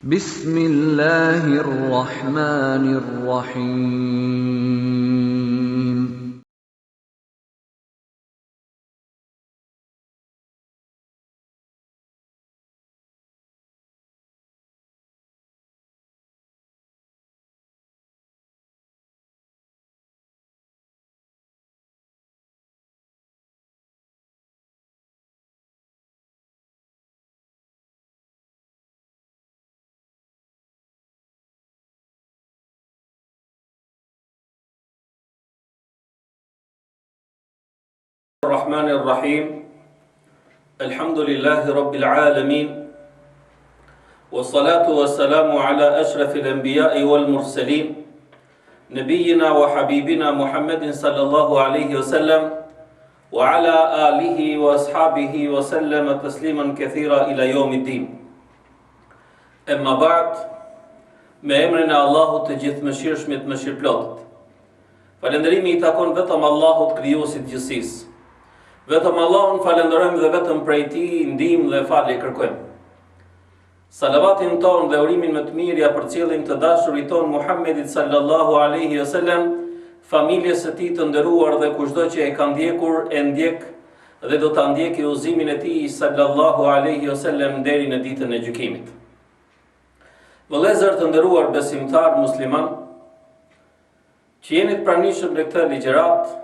بسم الله الرحمن الرحيم. الرحمن الرحيم الحمد لله رب العالمين والصلاة والسلام على أشرف الأنبياء والمرسلين نبينا وحبيبنا محمد صلى الله عليه وسلم وعلى آله وأصحابه وسلم تسليما كثيرا إلى يوم الدين أما بعد me emrin e Allahut të gjithëmëshirshmit mëshirëplotit. Falënderimi i takon vetëm Allahut krijuesit të gjithësisë. Vetëm Allahun falënderojmë dhe vetëm prej tij ndihmë dhe falje kërkojmë. Salavatin tonë dhe urimin më të mirë ia përcjellim të dashurit tonë Muhammedit sallallahu alaihi wasallam, familjes së tij të nderuar dhe kushdo që e ka ndjekur e ndjek dhe do ta ndjekë udhëzimin e tij sallallahu alaihi wasallam deri në ditën e gjykimit. Vëllezër të nderuar besimtarë muslimanë, që jeni të pranishëm në këtë ligjëratë,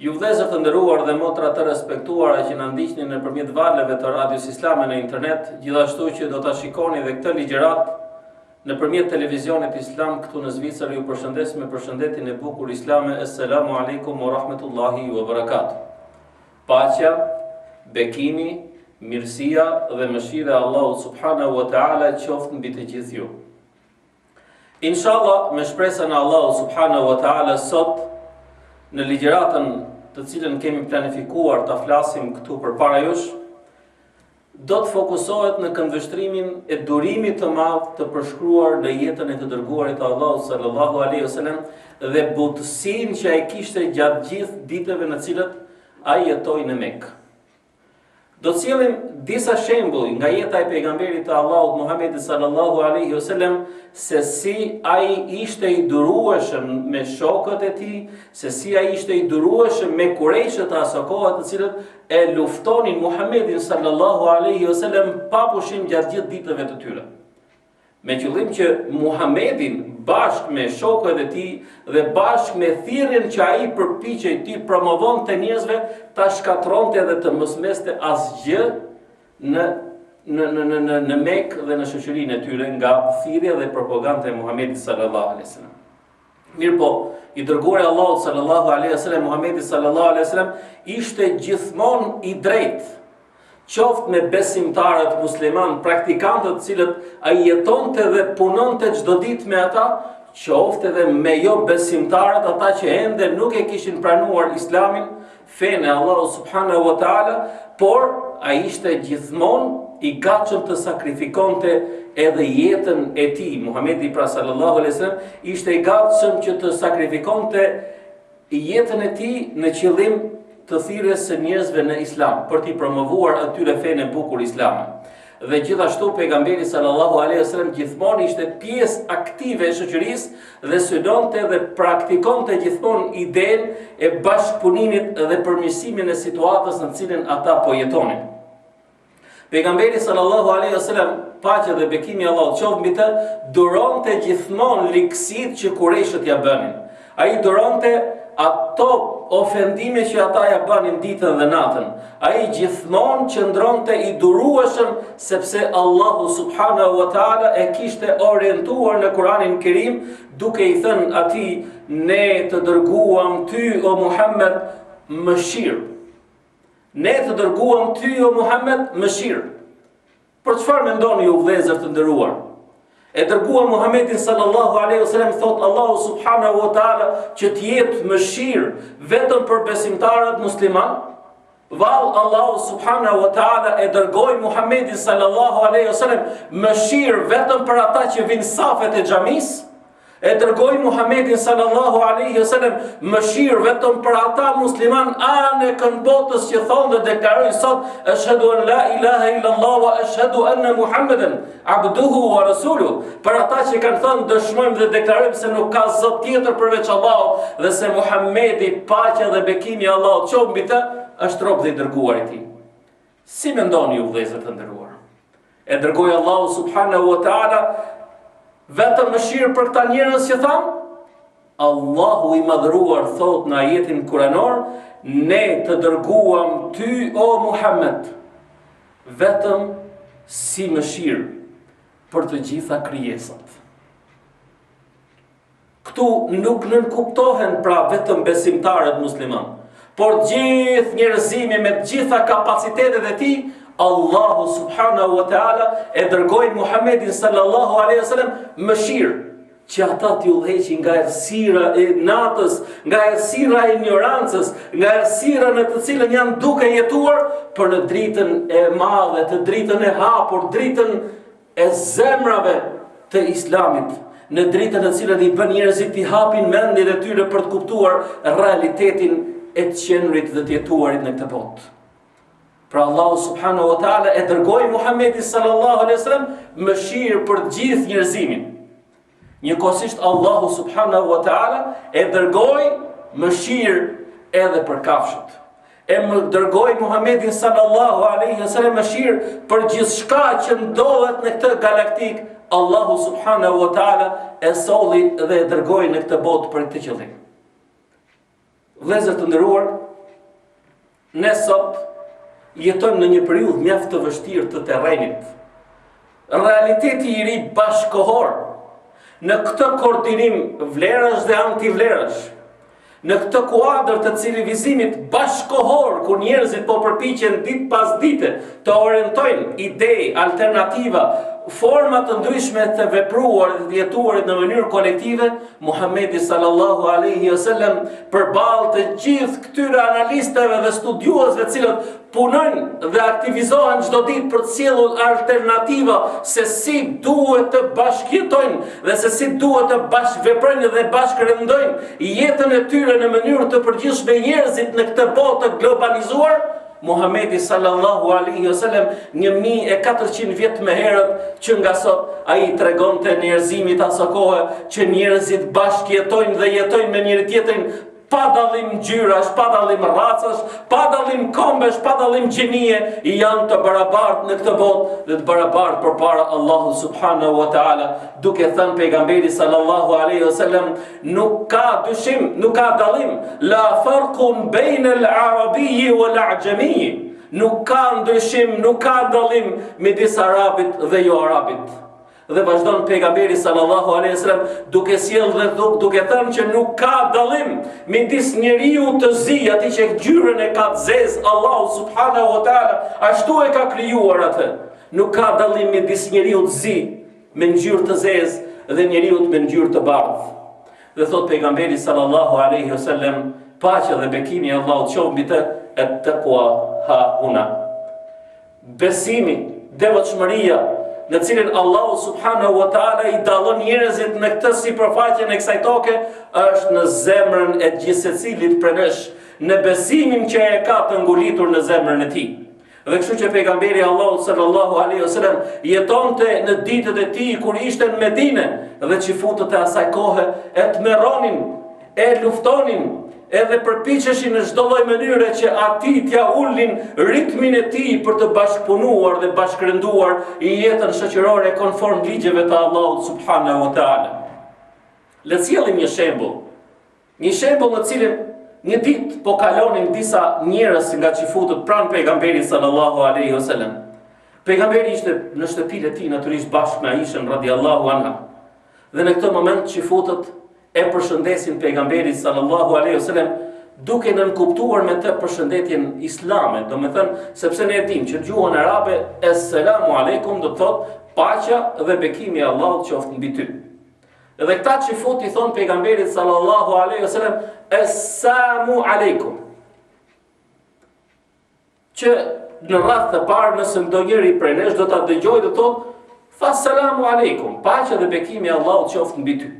Ju vëllezër të nderuar dhe motra të respektuara që na ndiqni nëpërmjet valëve të Radios Islame në internet, gjithashtu që do ta shikoni dhe këtë ligjëratë nëpërmjet televizionit Islam këtu në Zvicër, ju përshëndes me përshëndetjen e bukur islame. Esselamu alejkum wa rahmetullahi wa barakatuh. Paqja, bekimi, mirësia dhe mëshira e Allahut subhanahu wa taala qoftë mbi të gjithë ju. Inshallah, me shpresën e Allahut subhanahu wa taala sot në ligjëratën të cilën kemi planifikuar ta flasim këtu përpara jush, do të fokusohet në këndvështrimin e durimit të madh të përshkruar në jetën e të dërguarit të Allahut sallallahu alaihi wasallam dhe butësinë që ai kishte gjatë gjithë ditëve në të cilat ai jetoi në Mekë. Do të sjellim disa shembuj nga jeta e pejgamberit të Allahut Muhammedit sallallahu alaihi wasallam se si ai ishte i durueshëm me shokët e tij, se si ai ishte i durueshëm me kurejshët e asaj kohe të cilët e luftonin Muhammedin sallallahu alaihi wasallam pa pushim gjatë gjithë ditëve të tyre. Me qëllim që Muhamedin bashkë me shokët e tij dhe bashkë me thirrjen që ai përpiqej t'i promovonte njerëzve, ta shkatërronte dhe të mos mbeste asgjë në në në në në në Mekë dhe në shoqërinë e tyre nga thirrja dhe propaganda e Muhamedit sallallahu alaihi wasallam. Mirëpo, i dërguari i Allahut sallallahu alaihi wasallam Muhamedi sallallahu alaihi wasallam ishte gjithmonë i drejtë. Qoftë me besimtarët muslimanë, praktikantët të cilët ai jetonte dhe punonte çdo ditë me ata, qoftë edhe me jo besimtarët ata që ende nuk e kishin pranuar Islamin, fenë e Allahut subhanahu wa taala, por ai ishte gjithmonë i gatshëm të sakrifikonte edhe jetën e tij. Muhamedi pra sallallahu alaihi wasallam ishte i gatshëm që të sakrifikonte jetën e tij në qëllim të thirrjes së njerëzve në Islam, për t'i promovuar atyre fenë e bukur islame. Dhe gjithashtu pejgamberi sallallahu alaihi wasallam gjithmonë ishte pjesë aktive e shoqërisë dhe synonte dhe praktikonte gjithmonë idenë e bashkëpunimit dhe përmirësimin e situatës në të cilën ata po jetonin. Pejgamberi sallallahu alaihi wasallam, paqja dhe bekimi i Allahut qoftë mbi të, duronte gjithmonë ligësitë që kurejshët ia bënin. Ai duronte ato ofendime që ata ia bënin ditën dhe natën. Ai gjithmonë qëndronte i durueshëm sepse Allahu subhanahu wa taala e kishte orientuar në Kur'anin Kerim duke i thënë atij ne të dërguam ty o Muhammed mëshirë. Ne të dërguam ty o Muhammed mëshirë. Për çfarë mendoni ju vëllezër të nderuar? E dërguam Muhammedin sallallahu alaihi wasallam thotë Allahu subhanahu wa taala që të jetë mëshirë vetëm për besimtarët muslimanë. Vallë Allahu subhanahu wa taala e dërgoi Muhammedin sallallahu alaihi wasallam mëshirë vetëm për ata që vijnë safet e xhamisë? E dërgoi Muhammedin sallallahu alaihi wasallam mëshirë vetëm për ata musliman anë e kënd botës që thonë dhe deklarojnë sot eshhedu en la ilaha illallah wa eshhedu enne Muhammeden abduhu wa rasuluh. Për ata që kanë thënë dëshmojmë dhe deklarojmë se nuk ka zot tjetër përveç Allahut dhe se Muhammedi paqja dhe bekimi i Allahut qoftë mbi të është rob dhe i dërguar i tij. Si mendoni ju vëllezër të nderuar? E dërgoi Allahu subhanahu wa taala vetëm mëshirë për këta njerëz që thamë? Allahu i madhëruar thotë në ajetin kuranor, ne të dërguam ty o Muhammed vetëm si mëshirë për të gjitha krijesat. Këtu nuk nënkuptohen pra vetëm besimtarët muslimanë, por gjithë njerëzimi me të gjitha kapacitetet e tij, Allahu subhanahu wa taala e dërgoi Muhammedin sallallahu alaihi wasallam mëshirë që ata t'i udhëheqin nga errësira e natës, nga errësira e injorancës, nga errësira në të cilën janë duke jetuar, për në dritën e madhe, të dritën e hapur, dritën e zemrave të islamit, në dritën e cilën i bën njerëzit t'i hapin mendjen e tyre për të kuptuar realitetin e të qenurit dhe të jetuarit në këtë botë. Pra Allahu subhanahu wa taala e dërgoi Muhammedin sallallahu alaihi wasallam mëshirë për të gjithë njerëzimin. Njëkohësisht Allahu subhanahu wa taala e dërgoi mëshirë edhe për kafshët. E më dërgoi Muhammedin sallallahu alaihi wasallam mëshirë për gjithçka që ndodhet në këtë galaktikë. Allahu subhanahu wa taala e solli dhe e dërgoi në këtë botë për këtë qëllim. Vëllezër të nderuar, ne sot jetojmë në një periudhë mjaft të vështirë të terrenit. Realiteti i ri bashkëkohor në këtë koordinim vlerash dhe antivlerash, në këtë kuadër të civilizimit bashkëkohor ku njerëzit po përpiqen ditë pas dite të orientojnë ide, alternativa, forma të ndryshme të vepruarit dhe të jetuarit në mënyrë kolektive, Muhammedi sallallahu alaihi wasallam përballë të gjithë këtyre analistëve dhe studiuesve të cilët punojnë dhe aktivizohen çdo ditë për të sjellur alternativa se si duhet të bashkëjetojnë dhe se si duhet të bashkëveprojnë dhe bashkërendojnë jetën e tyre në mënyrë të përgjithshme njerëzit në këtë botë të globalizuar, Muhamedi sallallahu alaihi wasallam 1400 vjet më herët që nga sot ai i tregonte njerëzimit aso kohe që njerëzit bashkëjetojnë dhe jetojnë me njëri tjetrin pa dallim ngjyrash, pa dallim racash, pa dallim kombesh, pa dallim gjinie, janë të barabartë në këtë botë dhe të barabartë përpara Allahu subhanahu wa taala, duke thënë pejgamberi sallallahu alaihi wasallam Nuk ka dyshim, nuk ka dallim. La farkun bejne al-arabiji wal a'xhemiji. Nuk ka ndryshim, nuk ka dallim midis arabit dhe jo arabit. Dhe vazhdon pejgamberi sallallahu alaihi wasallam duke sjellë dhe duk, duke thënë që nuk ka dallim midis njeriut të zi, atij që ngjyrën e ka të zezë Allahu subhanahu wa taala, ashtu e ka krijuar atë. Nuk ka dallim midis njeriut të zi me ngjyrë të zezë dhe njeriut me ngjyrë të bardhë. Dhe thotë pejgamberi sallallahu alaihi wasallam, paqja dhe bekimi i Allahut qoftë mbi të, et taqwa ha huna. Besimi, devotshmëria, në cilin Allahu subhanahu wa taala i dallon njerëzit në këtë sipërfaqen e kësaj toke, është në zemrën e gjithsecilit prej nesh, në besimin që e ka të ngulitur në zemrën e tij. Dhe kështu që pejgamberi i Allahut sallallahu alaihi wasallam jetonte në ditët e tij kur ishte në Medinë dhe çifutët e asaj kohe e tmerronin, e luftonin, edhe përpiqeshin në çdo lloj mënyre që atij t'ia ulnin ritmin e tij për të bashkëpunuar dhe bashkërenduar jetën shoqërore konform ligjeve të Allahut subhanahu wa taala. Le të sjellim një shembull. Një shembull në cilin një ditë po kalonin disa njerëz nga çifutët pranë pejgamberit sallallahu alaihi wasallam. Pejgamberi ishte në shtëpinë e tij natyrisht bashkë me Aishën radiallahu anha. Dhe në këtë moment çifutët e përshëndesin pejgamberin sallallahu alaihi wasallam duke nënkuptuar me të përshëndetjen islame, domethënë sepse ne e dimë që në gjuhën arabe esselamu alaikum do të thotë paqja dhe bekimi i Allahut qoftë mbi ty. Dhe këta çifutë i thonë pejgamberit sallallahu alaihi wasallam Essamu alaikum. Që në radhë të parë nëse ndonjëri prej nesh do ta dëgjojë do thotë tha selamu alaikum, paqja dhe bekimi i Allahut qoftë mbi ty.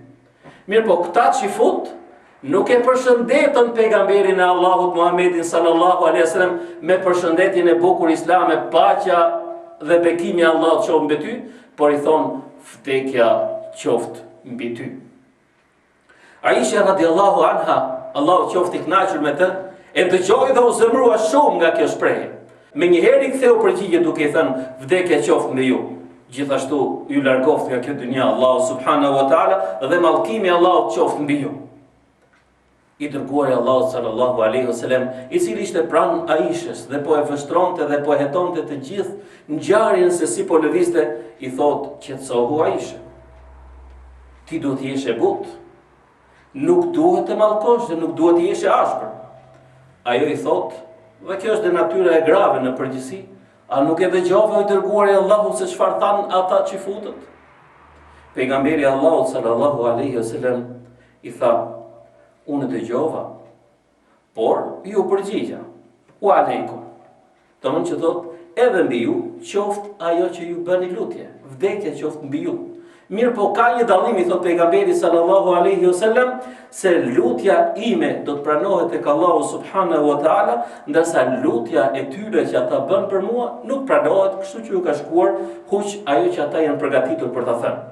Mirëpo këta çifutë nuk e përshëndetën pejgamberin e Allahut Muhammedin sallallahu alaihi wasallam me përshëndetjen e bukur islame, paqja dhe bekimi i Allahut qoftë mbi ty, por i thonë vdekja qoftë mbi ty. Aisha radiallahu anha, Allahu qoftë i kënaqur me të, e dëgjoi dhe u zemrua shumë nga kjo shprehje. Menjëherë i ktheu përgjigje duke i thënë, vdekja qoftë mbi ju. Gjithashtu ju largoftë nga kjo dynja Allahu subhanahu wa taala dhe mallkimi i Allahut qoftë mbi ju. I dërguari i Allahut sallallahu alaihi wasallam, i cili ishte pranë Aishës dhe po e vështronte dhe po e hetonte të gjithë ngjarjen se si po lëvizte, i thotë, qetësohu Aisha. Ti duhet të jesh e butë. Nuk duhet të mallkosh dhe nuk duhet të jesh e ashpër. Ajo i thotë, dhe kjo është dhe natyra e grave në përgjithësi, a nuk e dëgjove o i dërguari i Allahut se çfarë thanë ata çifutët? Pejgamberi i Allahut sallallahu alaihi wasallam i tha, unë e dëgjova, Por, iu përgjigja, ue alejkum. Domethënë që thotë, edhe mbi ju, qoftë ajo që ju bëni lutje, vdekja qoftë mbi ju. Mirëpo ka një dallim, i thotë pejgamberi sallallahu aleyhi wasallam, se lutja ime do të pranohet tek Allahu subhanahu wa ta'ala, ndërsa lutja e tyre që ata bënë për mua, nuk pranohet, kështu që ju ka shkuar huq ajo që ata janë përgatitur për ta thënë.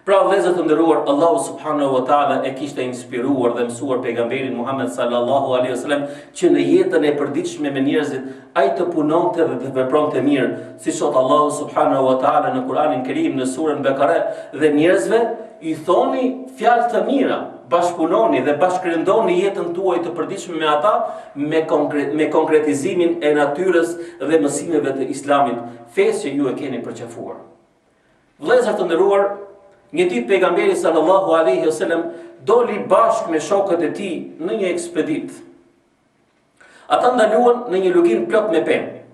Pra vëllezër të nderuar, Allahu subhanahu wa taala e kishte inspiruar dhe mësuar pejgamberin Muhammed sallallahu alaihi wasallam që në jetën e përditshme me njerëzit ai të punonte dhe të vepronte mirë, siç thotë Allahu subhanahu wa taala në Kur'anin Kerim në surën Bekare, dhe njerëzve i thoni fjalë të mira, bashkëpunoni dhe bashkërendoni jetën tuaj të përditshme me ata me konkret, me konkretizimin e natyrës dhe mësimeve të Islamit, fesë që ju e keni përqafuar. Vëllezër të nderuar, një ditë pejgamberi sallallahu alaihi wasallam doli bashkë me shokët e tij në një ekspeditë. Ata ndaluan në një luginë plot me pemë.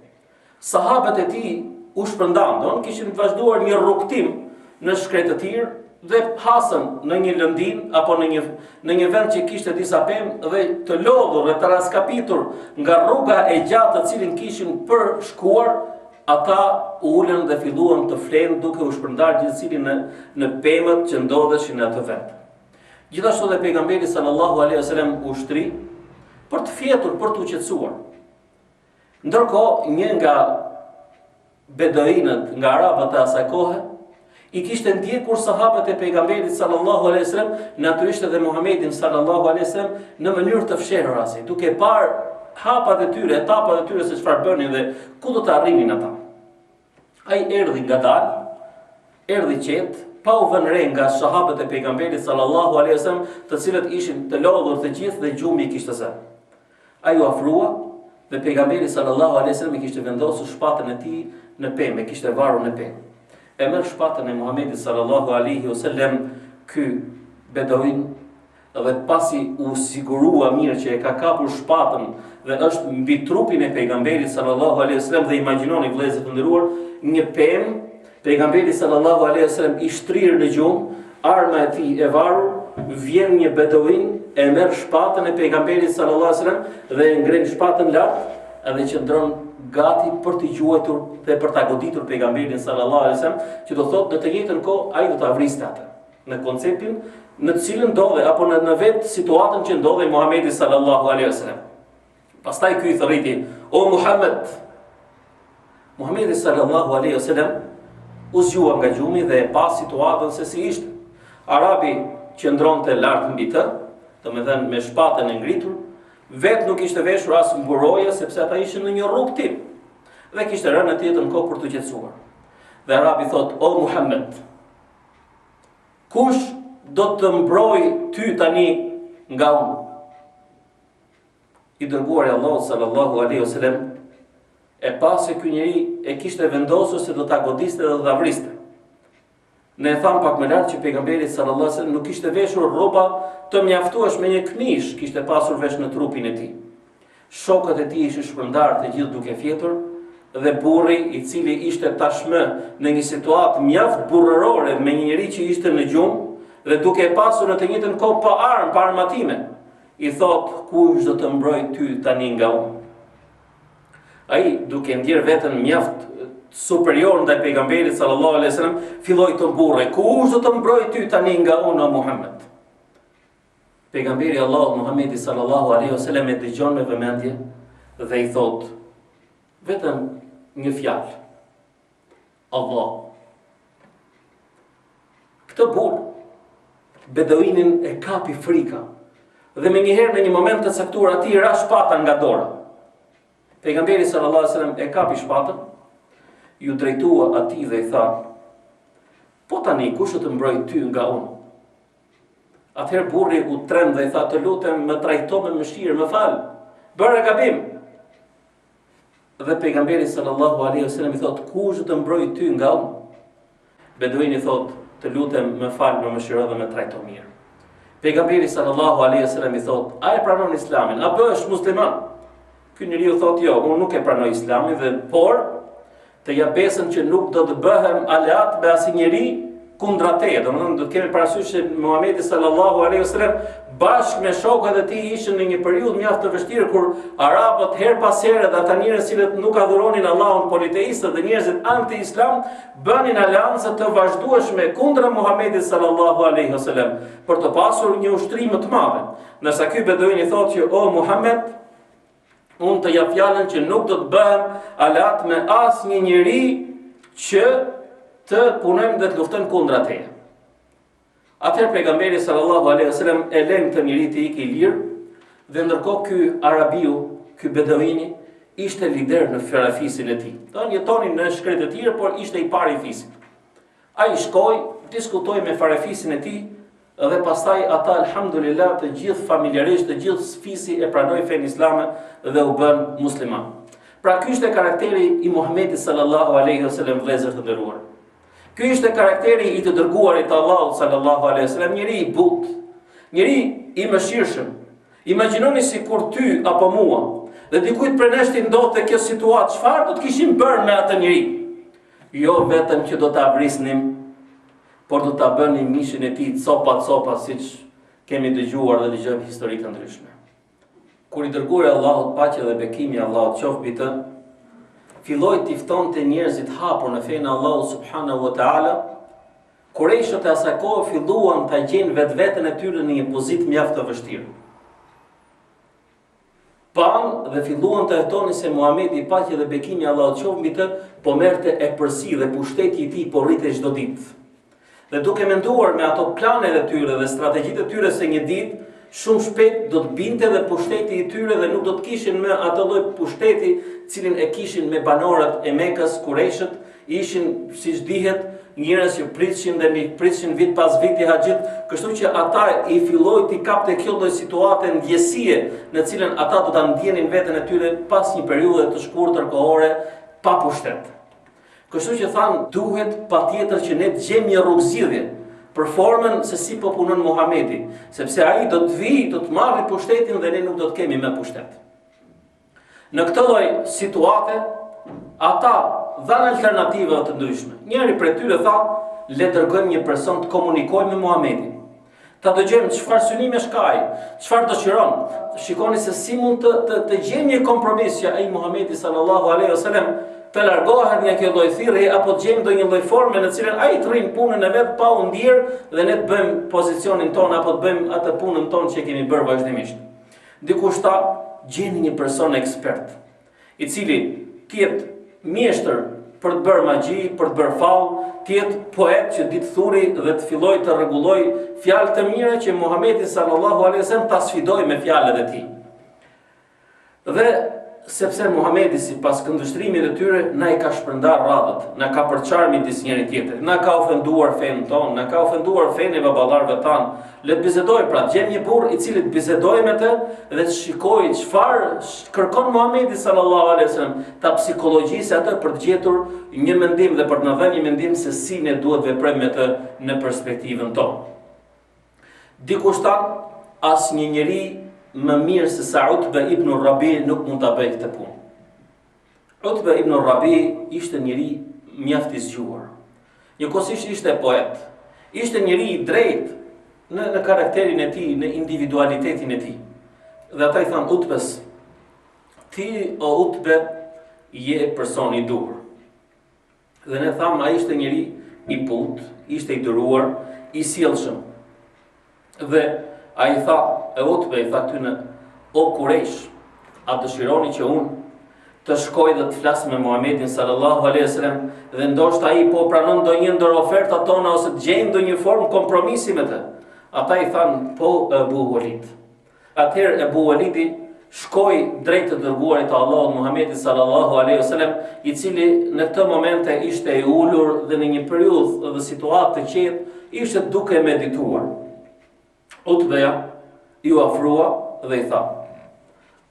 Sahabët e tij u shpërndanë, domethënë kishin vazhduar një rrugëtim në shkretëtirë dhe hasën në një lëndinë apo në një në një vend që kishte disa pemë dhe të lodhur dhe të raskapitur nga rruga e gjatë të cilin kishin përshkuar, Ata u ulën dhe filluan të flenë duke u shpërndarë gjithsecili në në pemët që ndodheshin në atë vend. Gjithashtu dhe pejgamberi sallallahu alaihi wasallam u shtri për të fjetur, për t'u qetësuar. Ndërkohë, një nga beduinët, nga arabët e asaj kohe, i kishte ndjekur sahabët e pejgamberit sallallahu alaihi wasallam, natyrisht edhe Muhamedin sallallahu alaihi wasallam në mënyrë të fshehurazi, duke parë hapat e tyre, etapat e tyre se çfarë bënin dhe ku do të arrinin ata. Ai erdhi ngadalë, erdhi qetë, pa u vënë re nga sahabët e pejgamberit sallallahu alaihi wasallam, të cilët ishin të lodhur të gjithë dhe gjumi i kishte zënë. Ai u afrua dhe pejgamberi sallallahu alaihi wasallam e kishte vendosur shpatën e tij në pemë, e kishte varur në pemë. E merr shpatën e Muhamedit sallallahu alaihi wasallam ky beduin dhe pasi u sigurua mirë që e ka kapur shpatën dhe është mbi trupin e pejgamberit sallallahu alaihi wasallam dhe imagjinoni vëllezër të nderuar një pemë Pejgamberi sallallahu alaihi wasallam i shtrirë në gjumë, arma e tij e varur, vjen një beduin e merr shpatën e pejgamberit sallallahu alaihi wasallam dhe e ngren shpatën lart dhe qëndron gati për të gjuajtur dhe për ta goditur pejgamberin sallallahu alaihi wasallam, që do thotë në të njëjtën kohë ai do ta vriste atë. Në konceptin në të cilën ndodhej apo në në vetë situatën që ndodhej Muhamedi sallallahu alaihi wasallam. Pastaj ky i thërriti, O Muhammed! Muhammedi sallallahu alaihi wasallam u zgjua nga gjumi dhe e pa situatën se si ishte. Arabi qëndronte lart mbi të, domethënë me shpatën e ngritur, vetë nuk ishte veshur as mburoja sepse ata ishin në një rrugëtim dhe kishte rënë në të njëjtën kohë për t'u qetësuar. Dhe Arabi thotë, O Muhammed, kush do të mbrojë ty tani nga unë? I dërguari i Allahut sallallahu alaihi wasallam e pa se ky njeri e kishte vendosur se do ta godiste dhe do ta vriste. Ne e thamë pak më lart që pejgamberi sallallahu alaihi wasallam nuk kishte veshur rroba të mjaftueshme një këmishë kishte pasur vesh në trupin e tij. Shokët e tij ishin shpërndarë të gjithë duke fjetur dhe burri i cili ishte tashmë në një situatë mjaft burrërore me një njeri që ishte në gjumë dhe duke e pasur në të njëjtën kohë pa armë, pa armatime, I thotë, kush do të mbrojë ty tani nga unë? Ai, duke ndjerë veten mjaft superior ndaj pejgamberit sallallahu alaihi wasallam, filloi të mburrej. Kush do të mbrojë ty tani nga unë o Muhammed? Pejgamberi i Allahut Muhammedi sallallahu alaihi wasallam e dëgjon me vëmendje dhe i thotë vetëm një fjalë. Allah. Këtë burrë beduinin e kapi frika dhe menjëherë në një moment të caktuar atij i ra shpata nga dora. Pejgamberi sallallahu alaihi wasallam e kapi shpatën, iu drejtua atij dhe i tha: "Po tani kush do të mbrojë ty nga unë?" Atëherë burri u tremb dhe i tha: "Të lutem, më trajto me mëshirë, më fal. Bëra gabim." Dhe pejgamberi sallallahu alaihi wasallam i thotë: "Kush do të mbrojë ty nga unë?" Beduini thotë: "Të lutem, më fal, më mëshiro dhe më trajto mirë." Pejgamberi sallallahu alaihi wasallam i thotë: "A e pranon Islamin? A bëhesh musliman?" Ky njeriu thotë: "Jo, unë nuk e pranoj Islamin dhe por Të jap besën që nuk do të bëhem aleat me asnjë njeri kundra teje. Domethënë do të kemi parasysh se Muhamedi sallallahu alaihi wasallam bashkë me shokët e tij ishin në një periudhë mjaft të vështirë kur arabët herë pas here dhe ata njerëz të cilët nuk adhuronin Allahun politeistët dhe njerëzit anti-islam bënin aleanca të vazhdueshme kundra Muhamedit sallallahu alaihi wasallam për të pasur një ushtri më të madhe. Ndërsa ky beduin i thotë që o Muhammed Unë të jap fjalën që nuk do të bëhem aleat me asnjë njeri që të punojmë dhe të luftojmë kundra teje. Atëherë pejgamberi sallallahu alaihi wasallam e len këtë njeri të ikë i lirë dhe ndërkohë ky arabiu, ky beduini ishte lider në farefisin e tij. Do jetonin në shkretëtirë, por ishte i pari i fisit. Ai shkoi, diskutoi me farefisin e tij dhe pastaj ata alhamdulillah të gjithë familjarisht, të gjithë fisi e pranoi fenë islame dhe u bënë musliman. Pra ky ishte karakteri i Muhamedit sallallahu alaihi wasallam vëllezër të nderuar. Ky ishte karakteri i të dërguarit të Allahut sallallahu alaihi wasallam, njeri i butë, njeri i mëshirshëm. Imagjinoni sikur ty apo mua dhe dikujt prej nesh t'i ndodhte kjo situatë, çfarë do të kishim bërë me atë njeri? Jo vetëm që do ta vrisnim, por do ta bënim mishin e tij copa copa siç kemi dëgjuar dhe dëgjojmë histori të ndryshme. Kur i dërguari i Allahut paqja dhe bekimi i Allahut qoftë mbi të, filloi t'i ftonte njerëzit hapur në fenë e Allahut subhanahu wa taala, Kurejshët e asaj kohe filluan ta gjejnë vetveten e tyre në një pozitë mjaft të vështirë. Panë dhe filluan të hetonin se Muhamedi paqja dhe bekimi i Allahut qoftë mbi të po merrte epërsi dhe pushteti i tij po rritej çdo ditë. Dhe duke menduar me ato planet e tyre dhe strategjitë e tyre se një ditë shumë shpejt do të binte dhe pushteti i tyre dhe nuk do të kishin më atë lloj pushteti cilin e kishin me banorët e Mekës, Kurejshët, Ishin, siç dihet, njerëz që pritshin dhe mikpritshin vit pas viti haxhit, kështu që ata i filloi t'i kapte kjo lloj situate ndjesie në cilën ata do ta ndjenin veten e tyre pas një periudhe të shkurtër kohore pa pushtet. Kështu që thanë, duhet patjetër që ne të gjejmë një rrugëzgjidhje për formën se si po punon Muhamedi, sepse ai do të vijë, do të marrë pushtetin dhe ne nuk do të kemi më pushtet. Në këtë lloj situate, ata dhanë alternativa të ndryshme. Njëri prej tyre tha, le të dërgojmë një person të komunikojë me Muhamedin. Ta dëgjojmë çfarë synimesh ka ai, çfarë dëshiron. Shikoni se si mund të të, të gjejmë një kompromis që ai Muhamedi sallallahu alaihi wasallam të largohet nga kjo lloj thirrje apo të gjejmë ndonjë lloj forme në cilën ai të rrijë punën e vet pa u ndier dhe ne të bëjmë pozicionin tonë apo të bëjmë atë punën tonë që kemi bërë vazhdimisht. Dikush tha, gjeni një person ekspert, i cili të jetë mjeshtër për të bërë magji, për të bërë fall, të jetë poet që di të thuri dhe të fillojë të rregullojë fjalë të mira që Muhamedi sallallahu alaihi wasallam ta sfidojë me fjalët e tij. Dhe sepse Muhamedi sipas këndvështrimit të tyre na i ka shpërndarë radhët, na ka përçarë midis njëri tjetrit, na ka ofenduar fenë tonë, na ka ofenduar fenë e baballarëve tanë. Le të bisedojë pra, të gjejmë një burrë i cili të bisedojë me të dhe të shikojë çfarë kërkon Muhamedi sallallahu alaihi wasallam, ta psikologjisë atë për të gjetur një mendim dhe për të na dhënë një mendim se si ne duhet të veprojmë me të në perspektivën tonë. Dikush tha, asnjë njeri më mirë se sa Utbe ibn Rabi nuk mund ta bëjë këtë punë. Utbe ibn Rabi ishte njeri mjaft i zgjuar. Njëkohësisht ishte poet. Ishte njeri i drejtë në në karakterin e tij, në individualitetin e tij. Dhe ata i thanë Utbes, ti o Utbe je personi i duhur. Dhe ne thamë ai ishte njeri i butë, ishte i duruar, i sjellshëm. Dhe ai tha, e Utbe i tha këtyne, o Kurejsh, a dëshironi që unë të shkoj dhe të flas me Muhamedin sallallahu alaihi wasallam dhe ndoshta ai po pranon ndonjë ndër ofertat tona ose të gjejmë ndonjë formë kompromisi me të. Ata i thanë, po Ebu Walid. Atëherë Ebu Walidi shkoi drejt të dërguarit të Allahut Muhamedit sallallahu alaihi wasallam, i cili në këtë momente ishte i ulur dhe në një periudhë dhe situatë të qetë, ishte duke medituar. Utbeja iu afrua dhe i tha: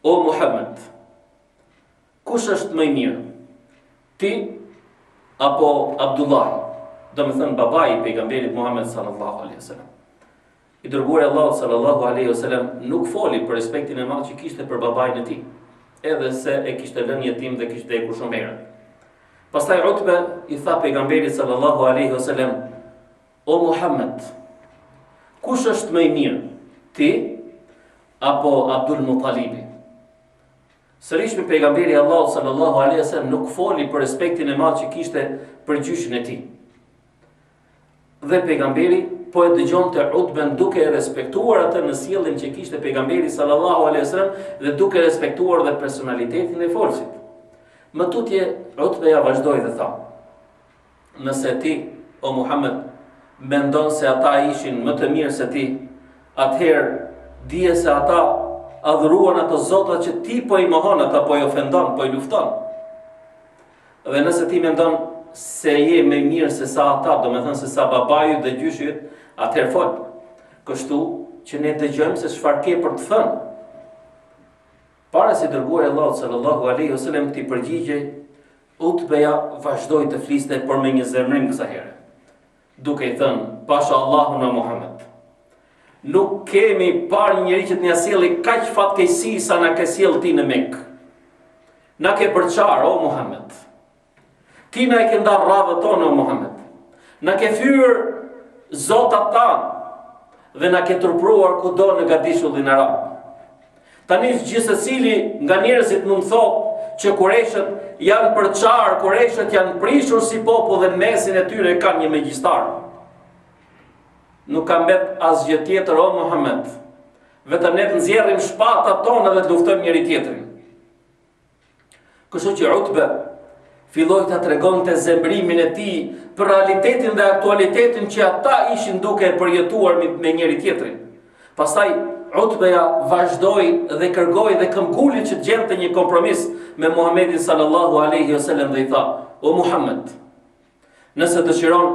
O Muhammed, kush është më i mirë? Ti apo Abdullahi? Domethënë babai i pejgamberit Muhammed sallallahu alaihi wasallam. I dërguari i Allahut sallallahu alaihi wasallam nuk foli për respektin e madh që kishte për babain e tij, edhe se e kishte lënë jetim dhe kishte vdekur shumë herët. Pastaj Utbe i tha pejgamberit sallallahu alaihi wasallam: "O Muhammed, kush është më i mirë, ti apo Abdul Muttalibi?" Sërishmi pejgamberi i Allahut sallallahu alaihi wasallam nuk foli për respektin e madh që kishte për gjyshin e tij. Dhe pejgamberi po e dëgjonte Utben duke e respektuar atë në sjelljen që kishte pejgamberi sallallahu alaihi wasallam dhe duke respektuar dhe personalitetin e folësit. Më tutje Utbeja vazhdoi dhe tha: Nëse ti o Muhammed mendon se ata ishin më të mirë se ti, atëherë dije se ata adhuruan ato zota që ti po i mohon, ata po i ofendon, po i lufton. Dhe nëse ti mendon se je më i mirë se sa ata, domethënë se sa babai yt dhe gjyshi yt, atëherë fol. Kështu që ne dëgjojmë se çfarë ke për të thënë. Para se i dërguari i Allahut sallallahu alaihi wasallam t'i përgjigjej, Utbeja vazhdoi të fliste por me një zemërim kësaj here. Duke i thënë, pasha Allahun o Muhammed. Nuk kemi parë një njeri që të na sjelli kaq fatkeqësi sa na ke sjellë ti në Mekë. Na ke përçarë, o Muhammed. Ti na e ke ndarë radhët tona, o Muhammed. Na ke fyer zotat tanë dhe na ke turpëruar kudo në gadishullin arab. Tani gjithsecili nga njerëzit mund të thotë që kurejshët janë përçarë, kurejshët janë prishur si popull dhe në mesin e tyre kanë një magjistar. Nuk ka mbet asgjë tjetër o Muhammed. Vetëm ne të nxjerrim shpatat tona dhe të luftojmë njëri-tjetrin. Kështu që Utbe filloi ta tregonte zemërimin e tij për realitetin dhe aktualitetin që ata ishin duke e përjetuar me, me njëri-tjetrin. Pastaj Utbeja vazhdoi dhe kërkoi dhe këmbguli që të gjente një kompromis me Muhammedin sallallahu alaihi wasallam dhe i tha: "O Muhammed, Nëse dëshiron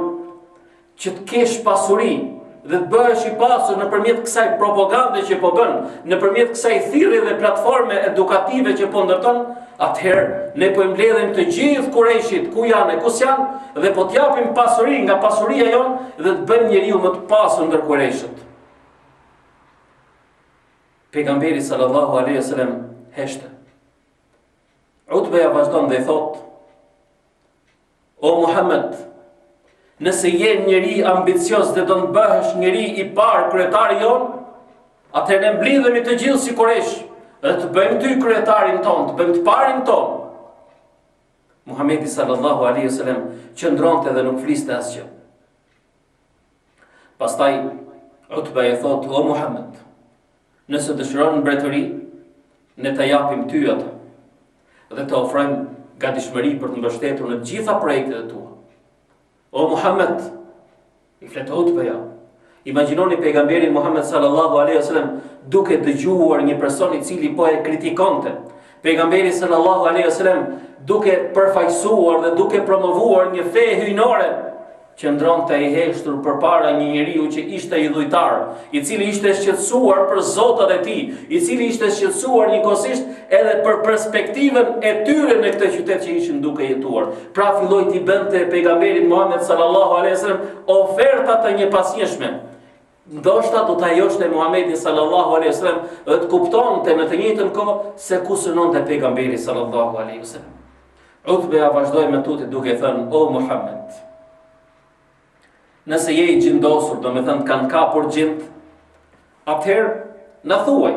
që të kesh pasuri dhe të bëhesh i pasur nëpërmjet kësaj propagande që po bën, nëpërmjet kësaj thirrje dhe platforme edukative që po ndërton, atëherë ne po i mbledhim të gjithë kurejshit ku janë e ku s'janë dhe po të japim pasuri nga pasuria jonë dhe të bëjmë njeriun më të pasur ndër kurejshët. Pejgamberi sallallahu alaihi wasallam heshte. Utbeja vazhdon dhe i thotë O Muhammed, nëse je njeri ambicioz dhe do të bëhesh njeri i parë kryetari jonë, atëherë ne mblidhemi të gjithë si kurejsh dhe të bëjmë ty kryetarin tonë, të bëjmë të parin tonë. Muhammedi sallallahu alaihi wasallam qëndronte dhe nuk fliste asgjë. Pastaj Utba i thotë, o Muhammed, nëse dëshiron mbretëri, ne ta japim ty atë dhe të ofrojmë gatishmëri për të mbështetur në të gjitha projektet e tua. O Muhammed, i flet Utbeja, imagjinoni pejgamberin Muhammed sallallahu alaihi wasallam duke dëgjuar një person i cili po e kritikonte. Pejgamberi sallallahu alaihi wasallam duke përfaqësuar dhe duke promovuar një fe hyjnore, qëndronte i heshtur përpara një njeriu që ishte idhujtar, i cili ishte shqetësuar për zotat e tij, i cili ishte shqetësuar njëkohësisht edhe për perspektivën e tyre në këtë qytet që ishin duke jetuar. Pra filloi t'i bënte pejgamberit Muhammed sallallahu alaihi wasallam oferta të njëpasnjëshme. Ndoshta do ta joshte Muhammedin sallallahu alaihi wasallam dhe të kuptonte në të njëjtën kohë se ku synonte pejgamberi sallallahu alaihi wasallam. Utbeja vazhdoi më tutje duke thënë: "O Muhammed, nëse je i xhindosur, domethënë të kanë kapur xhint, atëherë na thuaj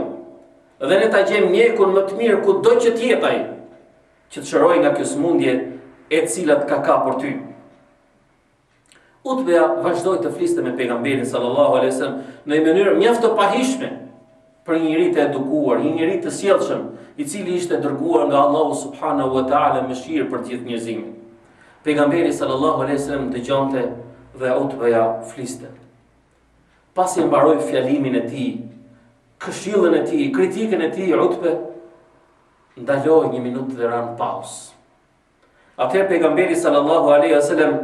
dhe ne ta gjejmë mjekun më të mirë kudo që të jetë ai, që të shërojë nga kjo sëmundje. e cila të ka kapur ty. Utbeja vazhdoi të fliste me pejgamberin sallallahu alaihi wasallam në një mënyrë mjaft të pahijshme për një njeri të edukuar, një njeri të sjellshëm, i cili ishte dërguar nga Allahu subhanahu wa taala mëshirë për gjithë njerëzimin. Pejgamberi sallallahu alaihi wasallam dëgjonte dhe Utbeja fliste. Pasi e mbaroi fjalimin e tij, këshillën e tij, kritikën e tij, Utbe ndaloi një minutë dhe ra në pauzë. Atëherë pejgamberi sallallahu alaihi wasallam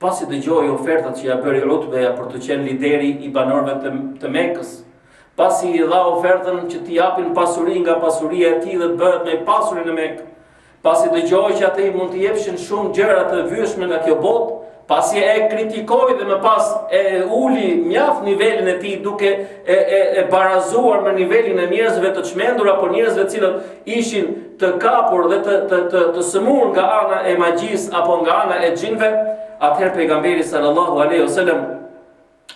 pasi dëgjoi ofertat që ia bëri Utbeja për të qenë lideri i banorëve të, të Mekës, pasi i dha ofertën që t'i japin pasuri nga pasuria e tij dhe të bëhet më i pasuri në Mekë, pasi dëgjoi që atij mund t'i jepshin shumë gjëra të vyeshme nga kjo botë, pasi e kritikoi dhe më pas e uli mjaft nivelin e tij duke e, e, e barazuar me nivelin e njerëzve të çmendur apo njerëzve të cilët ishin të kapur dhe të të të, të sëmurë nga ana e magjisë apo nga ana e xhinëve, atëherë pejgamberi sallallahu alaihi wasallam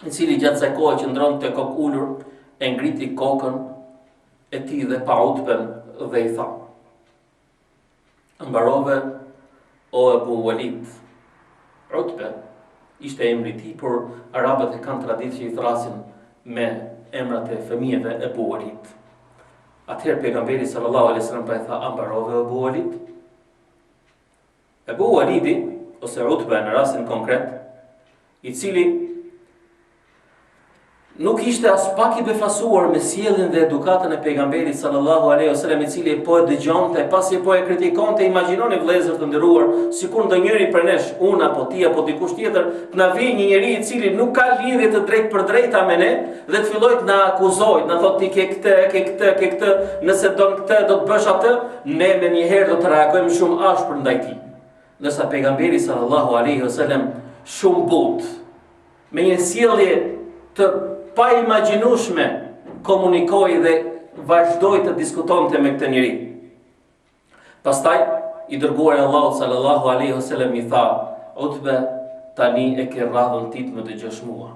i cili gjatë asaj kohe qëndronte kokulur e ngriti kokën e tij dhe pa Utben dhe i tha: Mbarove o Ebu Walid. Utbe ishte emri i tij, por arabët e kanë traditë që i thërrasin me emrat e fëmijëve Ebu Walid. Atëherë pejgamberi sallallahu alaihi wasallam pa i tha, a mbarove o Ebu Walid? Ebu Walidi ose Utbe në rastin konkret, i cili nuk ishte aspak i befasuar me sjelljen dhe edukatën e pejgamberit sallallahu alaihi wasallam i cili po e dëgjonte, pasi po e kritikonte, imagjinoni vëllezër të nderuar, sikur ndonjëri prej nesh, unë apo ti apo dikush tjetër, të na vijë një njeri i cili nuk ka lidhje të drejtpërdrejta me ne dhe të fillojë të na akuzojë, të na thotë ti ke këtë, ke këtë, ke këtë, nëse don këtë do të bësh atë, ne menjëherë do të reagojmë shumë ashpër ndaj tij. Ndërsa pejgamberi sallallahu alaihi wasallam shumë butë me një sjellje të paimagjinueshme komunikoi dhe vazhdoi të diskutonte me këtë njeri. Pastaj i dërguari i Allahut sallallahu alaihi wasallam i tha: "Utbe, tani e ke radhën ti të më dëgjosh mua."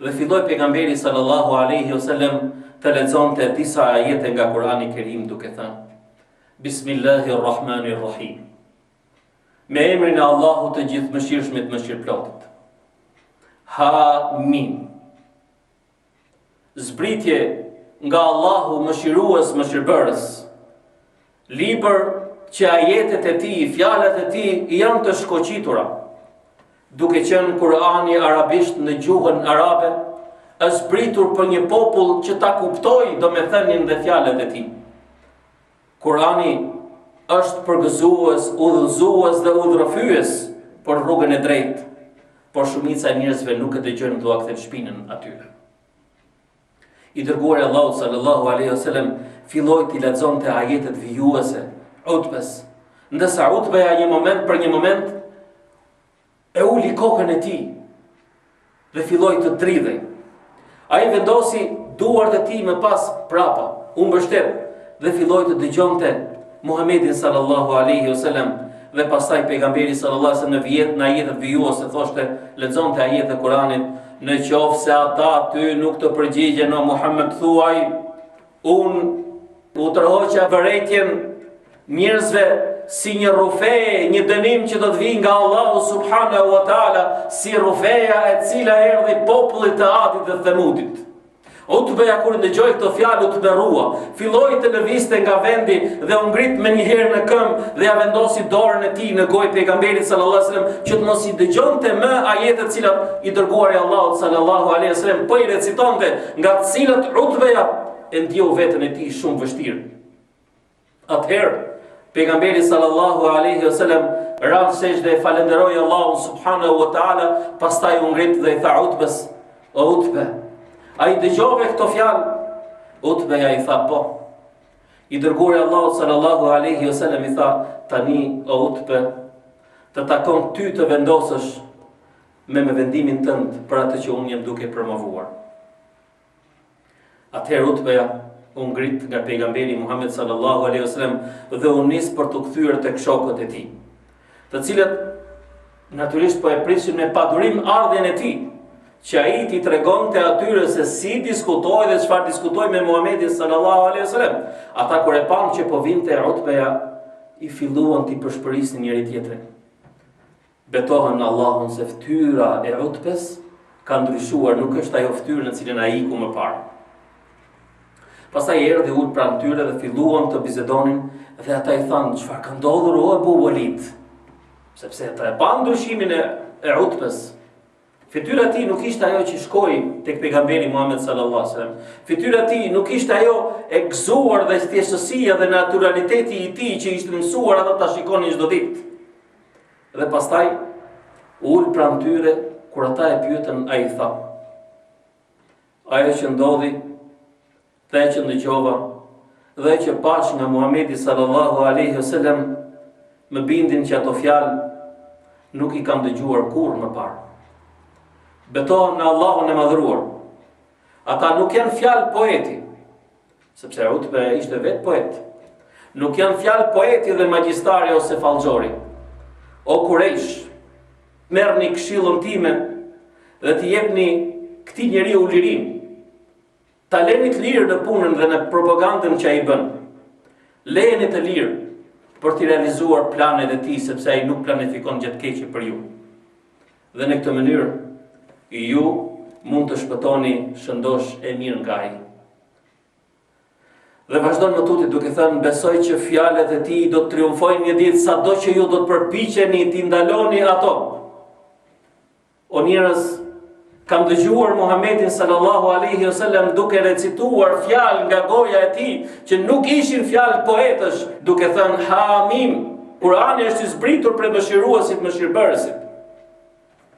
Dhe filloi pejgamberi sallallahu alaihi wasallam të lexonte disa ajete nga Kurani Kerim duke thënë: Bismillahirrahmanirrahim. Me emrin e Allahut të gjithëmëshirshmit mëshirëplotit. Ha mim. Zbritje nga Allahu mëshirues mëshirbërës. Libër që ajetet e tij, fjalët e tij janë të shkoqitura. Duke qenë Kurani arabisht në gjuhën arabe, është zbritur për një popull që ta kuptojë domethënien dhe fjalët e tij. Kurani është përgëzues, udhëzues dhe udhërrëfyes për rrugën e drejtë, por shumica e njerëzve nuk e dëgjojnë dhe ua kthejnë shpinën atyre. I dërguari i Allahut sallallahu alaihi wasallam filloi t'i lexonte ajetet vijuese Utbes, ndërsa Utbeja një moment për një moment e uli kokën e tij dhe filloi të dridhej. Ai vendosi duart e tij më pas prapa, u mbështet dhe filloi të dëgjonte Muhammedin sallallahu alaihi wasallam dhe pastaj pejgamberi sallallahu alaihi wasallam në vjet në ajetet vijuese thoshte lexonte ajetet e Kuranit në qoftë se ata ty nuk të përgjigjen o Muhammed thuaj Unë u tërhoqa vërejtjen njerëzve si një rrufe, një dënim që do të vijë nga Allahu subhanahu wa taala, si rrufeja e cila erdhi popullit të Adit dhe Themudit. Utbeja kur dëgjoi këto fjalë u tmerrua, filloi të lëvizte nga vendi dhe u ngrit menjëherë në këmbë dhe ia vendosi dorën e tij në gojë pejgamberit sallallahu alajhi wasallam që të mos i dëgjonte më ajetet të cilat i dërguari i Allahut sallallahu alaihi wasallam po i recitonte, nga të cilat Utbeja e ndjeu veten e tij shumë vështirë. Atëherë, pejgamberi sallallahu alaihi wasallam ra në sexhde dhe falënderoi Allahun subhanahu wa taala, pastaj u ngrit dhe i tha Utbes, o Utbe, a i dëgjove këto fjalë? Utbeja i tha po. I dërguari i Allahut sallallahu alaihi wasallam i tha, tani o Utbe, të takon ty të vendosësh me me vendimin tënd për atë që unë jam duke promovuar. Atëherë Utbeja u ngrit nga pejgamberi Muhammed sallallahu alaihi wasallam dhe u nis për t'u kthyer tek shokët e tij, të cilët natyrisht po e prisnin me padurim ardhjen e tij, që ai t'i tregonte atyre se si diskutoi dhe çfarë diskutoi me Muhammedin sallallahu alaihi wasallam. Ata kur e panë që po vinte Utbeja, i filluan t'i pëshpërisnin njëri-tjetrin. Betohem në Allahun se fytyra e Utbes ka ndryshuar, nuk është ajo fytyrë në cilën ai iku më parë. Pastaj erdhi u ul pranë tyre dhe filluan të bisedonin dhe ata i thanë, çfarë ka ndodhur o Ebu Walid? Sepse ata e panë ndryshimin e, e Utbes. Fytyra e tij nuk ishte ajo që shkoi tek pejgamberi Muhammed sallallahu alaihi wasallam. Fytyra e tij nuk ishte ajo e gëzuar dhe thjeshtësia dhe naturaliteti i tij që ishte mësuar ata ta shikonin çdo ditë. Dhe pastaj u ul pranë tyre kur ata e pyetën ai tha: Ajo që ndodhi dhe që ndëgjova dhe që pashë nga Muhamedi sallallahu alaihi wasallam më bindin që ato fjalë nuk i kam dëgjuar kurrë më parë. Betohem në Allahun e madhëruar. Ata nuk janë fjalë poeti, sepse Utbe ishte vetë poet. Nuk janë fjalë poeti dhe magjistari ose fallxhori. O Kurejsh, merrni këshillën time dhe t'i jepni këtij njeriu lirinë. Ta leni të lirë në punën dhe në propagandën që ai bën. Lejeni të lirë për t'i realizuar planet e tij sepse ai nuk planifikon gjë të keqe për ju. Dhe në këtë mënyrë ju mund të shpëtoni shëndosh e mirë nga ai. Dhe vazhdon më tutje duke thënë, besoj që fjalët e tij do të triumfojnë një ditë sado që ju do të përpiqeni t'i ndaloni ato. O njerëz, kam dëgjuar Muhammedin sallallahu alaihi wasallam duke recituar fjalë nga goja e tij që nuk ishin fjalë poetësh, duke thënë Hamim, Kurani është i zbritur prej mëshiruesit mëshirëbërësit.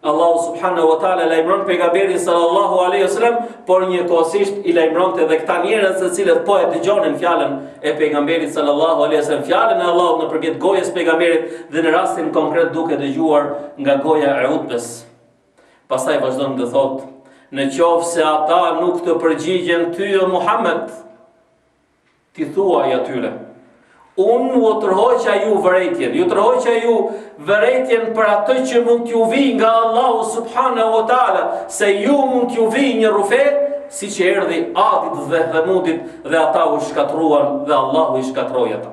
Allahu subhanahu wa taala lajmëron pejgamberin sallallahu alaihi wasallam, por njëkohësisht i lajmëronte edhe këta njerëz të cilët po e dëgjonin fjalën e pejgamberit sallallahu alaihi wasallam, fjalën e Allahut nëpërmjet gojës së pejgamberit dhe në rastin konkret duke dëgjuar nga goja e Utbes. Pastaj vazhdon dhe thotë, në qoftë se ata nuk të përgjigjen ty o Muhammed, ti thuaj atyre, unë u tërhoqa ju vërejtjen, ju tërhoqa ju vërejtjen për atë që mund t'ju vijë nga Allahu subhanahu wa taala, se ju mund t'ju vijë një rrufe, siç erdhi Adit dhe Themudit dhe ata u shkatërruan dhe Allahu i shkatërroi ata.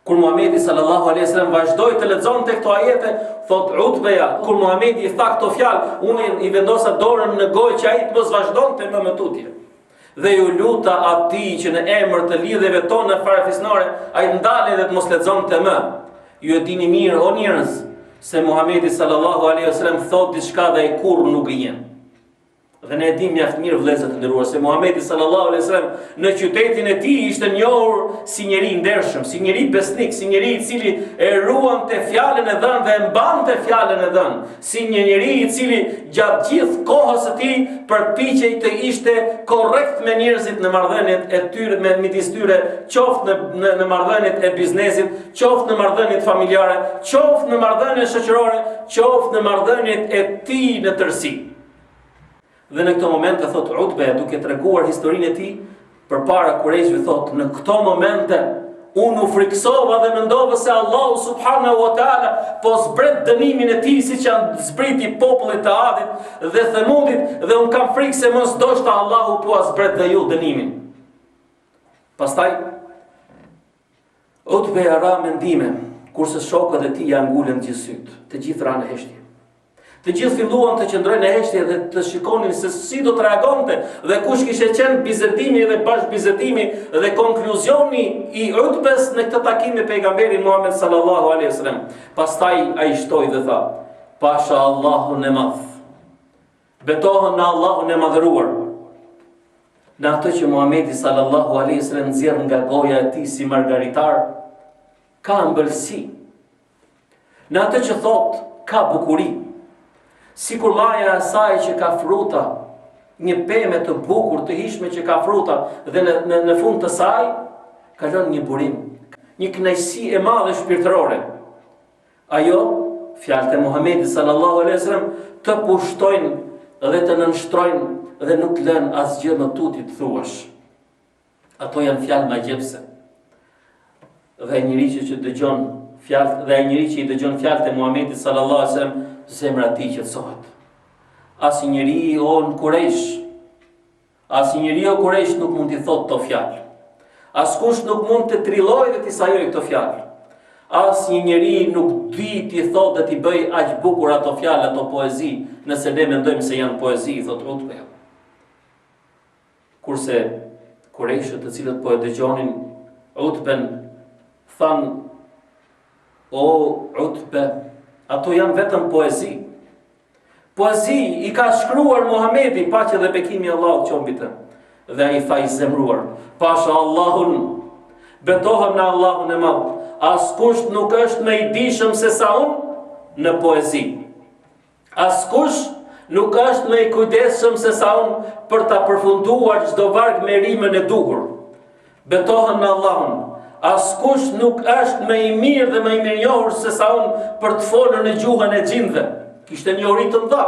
Kur Muhamedi sallallahu alaihi wasallam vazhdoi të lexonte këto ajete, thot Utbeja, kur Muhamedi i tha këto fjalë, unë i vendosa dorën në gojë që ai të mos vazhdonte më më tutje. Dhe iu luta atij që në emër të lidhjeve tona farefisnore, ai të ndalej dhe të mos lexonte më. Ju e dini mirë o njerëz se Muhamedi sallallahu alaihi wasallam thot diçka dhe ai kurrë nuk gënjen. Dhe ne e dimë mjaft mirë vëllezër të nderuar se Muhamedi sallallahu alaihi wasallam në qytetin e tij ishte njohur si njeri i ndershëm, si njeri besnik, si njeri i cili e ruante fjalën e dhënë dhe e mbante fjalën e dhënë, si një njeri i cili gjatë gjithë kohës së tij përpiqej të ishte korrekt me njerëzit në marrëdhëniet e tyre me midis tyre, qoftë në në, në marrëdhëniet e biznesit, qoftë në marrëdhëniet familjare, qoftë në marrëdhëniet shoqërore, qoftë në marrëdhëniet e tij në tërësi. Dhe në këto momente thot Utbe duke treguar historinë e tij përpara Kurejshëve thot në këto momente unë u frikësova dhe mendova se Allahu subhanahu wa taala po zbret dënimin e tij siç ia zbriti popullit të Adit dhe Themudit dhe unë kam frikë se mos ndoshta Allahu po ua zbret dhe ju dënimin. Pastaj Utbeja ra në mendime, kurse shokët e tij ia ngulën gjithë sytë, të gjithë ranë në heshtje. Të gjithë filluan të qëndrojnë në heshtje dhe të shikonin se si do të reagonte dhe kush kishte qenë bisedimi dhe bashkëbisedimi dhe konkluzioni i Utbes në këtë takim me pejgamberin Muhammed sallallahu alaihi wasallam. Pastaj ai shtoi dhe tha: Pasha Allahun e madh. Betohem në Allahun e madhëruar. Në atë që Muhamedi sallallahu alaihi wasallam nxjerr nga goja e tij si margaritar, ka ëmbëlsi. Në atë që thotë, ka bukuri. Sikur maja e saj që ka fruta, një pemë të bukur të hijshme që ka fruta dhe në në, në fund të saj kalon një burim, një kënaqësi e madhe shpirtërore. Ajo, fjalët e Muhamedit sallallahu alaihi wasallam të pushtojnë dhe të nënshtrojnë dhe nuk lënë asgjë më tutje të thuash. Ato janë fjalë magjepse. Dhe ai njeri që, që dëgjon fjalët dhe ai njeri që i dëgjon fjalët e Muhamedit sallallahu alaihi wasallam, zemra e tij qetësohet. Asnjë njeri o në Kurejsh Asnjë njeri o Kurejsh nuk mund t'i thotë këto fjalë. Askush nuk mund të trillojë dhe t'i sajojë këto fjalë. Asnjë njeri nuk di t'i thotë dhe t'i bëjë aq bukur ato fjalë, ato poezi, nëse ne mendojmë se janë poezi, thotë Utbeja. Kurse kurejshët të cilët po e dëgjonin Utben, thanë, o Utbe, ato janë vetëm poezi. Poezi i ka shkruar Muhamedi, paqja dhe bekimi i Allahut qoftë mbi të. Dhe ai tha i zemruar, pasha Allahun, betohem në Allahun e madh, askush nuk është më i dijshëm se sa unë në poezi. Askush nuk është më i kujdesshëm se sa unë për ta përfunduar çdo varg me rimën e duhur. Betohem në Allahun, askush nuk është më i mirë dhe më i mirënjohur se sa unë për të folur në gjuhën e xhindëve. Kishte njohuri të mëdha.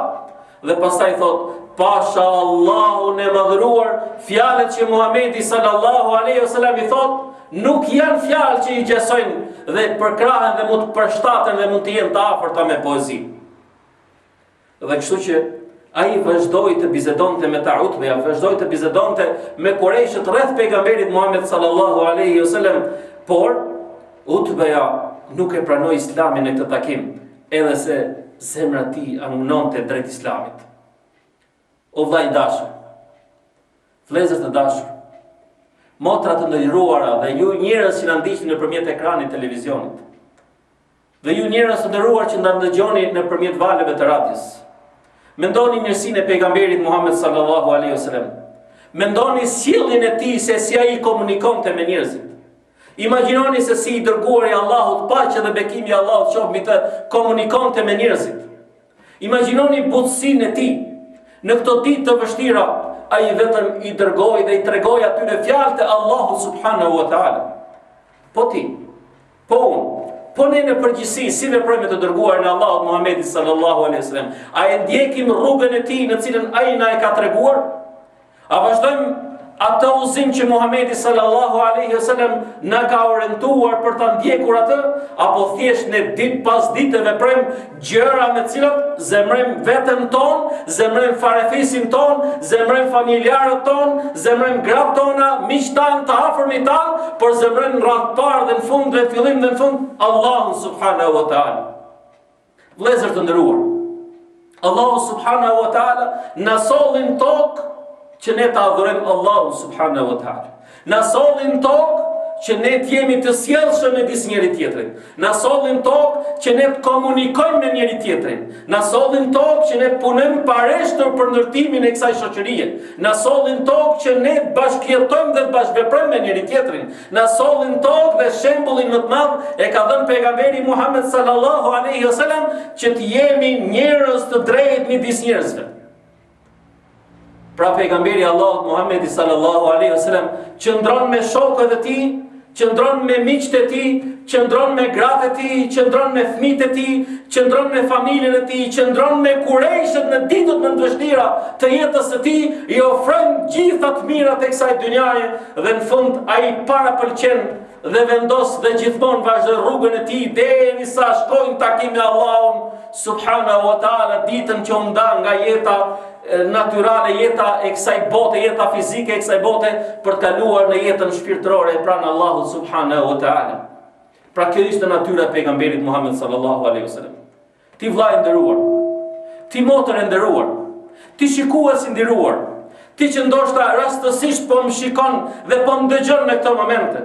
Dhe pastaj thotë, pasha Allahun e madhëruar, fjalët që Muhamedi sallallahu alaihi wasallam i thotë, nuk janë fjalë që i ngjasojnë dhe përkrahen dhe mund të përshtaten dhe mund të jenë të afërta me poezi. Dhe kështu që ai vazhdoi të bisedonte me ta Utbeja, vazhdoi të bisedonte me kurejshët rreth pejgamberit Muhammed sallallahu alaihi wasallam, por Utbeja nuk e pranoi Islamin në këtë takim, edhe se zemra e tij angonte drejt Islamit. O vëlla i dashur, vëllezër të dashur, motra të nderuara dhe ju njerëz që na ndiqni nëpërmjet ekranit të televizionit. Dhe ju njerëz të nderuar që na ndëgjoni nëpërmjet valëve të radios. Mendoni mirësinë e pejgamberit Muhammed sallallahu alaihi wasallam. Mendoni sjelljen e tij se si ai komunikonte me njerëzit. Imagjinoni se si i dërguari i Allahut, paqja dhe bekimi i Allahut qoftë mbi të, komunikonte me njerëzit. Imagjinoni butësinë e tij. Në këto ditë të vështira, ai vetëm i dërgoi dhe i tregoi atyre fjalët e Allahut subhanahu wa taala. Po ti, Po unë, po ne në përgjithësi si veprojmë me të dërguarin e Allahut Muhammedin sallallahu alaihi wasallam? A e ndjekim rrugën e tij në cilën ai na e ka treguar? A vazhdojmë atë udhëzim që Muhammedi sallallahu alaihi wasallam na ka orientuar për ta ndjekur atë, apo thjesht ne ditë pas dite veprojmë gjëra me të cilat zemrojmë veten tonë, zemrojmë farefisin tonë, zemrojmë familjarët tonë, zemrojmë gratë tona, miqtë tanë, të afërmit tanë, por zemrojmë në radhë të parë dhe në fund dhe në fillim dhe në fund Allahun subhanahu wa taala. Vëllezër të nderuar, Allahu subhanahu wa taala na solli në tokë që ne ta adhurojmë Allahun subhanahu wa taala. Na solli në tokë që ne të jemi të sjellshëm midis njëri tjetrit. Na solli në tokë që ne të komunikojmë me njëri tjetrin. Na solli në tokë që ne të punojmë pareshtur për ndërtimin e kësaj shoqërie. Na solli në tokë që ne të bashkëjetojmë dhe të bashkëveprojmë me njëri tjetrin. Na solli në tokë dhe shembullin më të madh e ka dhënë pejgamberi Muhammed sallallahu alaihi wasallam që të jemi njerëz të drejtë midis njerëzve. Pra pejgamberi i Allahut Muhammedi sallallahu alaihi wasallam qëndron me shokët e tij, qëndron me miqtë e tij, qëndron me gratë e tij, qëndron me fëmijët e tij, qëndron me familjen e tij, qëndron me kurejshët në ditët më të vështira të jetës së tij, i ofron gjitha të mirat e kësaj dynjaje dhe në fund ai parapëlqen dhe vendos dhe gjithmonë vazhdoi rrugën e tij derisa shkoi në takim me Allahun subhanahu wa taala ditën që u nda nga jeta natyrale, jeta e kësaj bote, jeta fizike e kësaj bote për të kaluar në jetën shpirtërore pranë Allahut subhanahu wa taala. Pra kjo ishte natyra e pejgamberit Muhammed sallallahu alaihi wasallam. Ti vlla i nderuar, ti motër e nderuar, ti shikues i nderuar, ti që ndoshta rastësisht po më shikon dhe po më dëgjon në këto momente.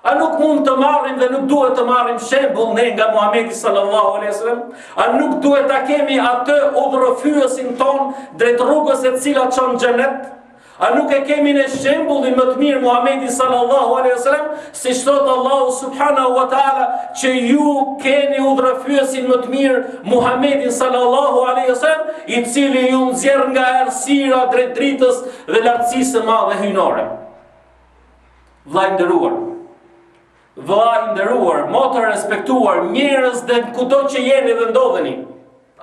A nuk mund të marrim dhe nuk duhet të marrim shembull ne nga Muhamedi sallallahu alaihi wasallam? A nuk duhet ta kemi atë udhërrëfyesin tonë drejt rrugës e cila çon në xhenet? A nuk e kemi ne shembullin më të mirë Muhammedin sallallahu alaihi wasallam, siç thotë Allahu subhanahu wa taala që ju keni udhërrëfyesin më të mirë Muhammedin sallallahu alaihi wasallam, i cili ju nxjerr nga errësira drejt dritës dhe lartësisë së madhe hyjnore. Vlla i nderuar, Vëlla i nderuar, motër e respektuar, njerëz dhe kudo që jeni dhe ndodheni,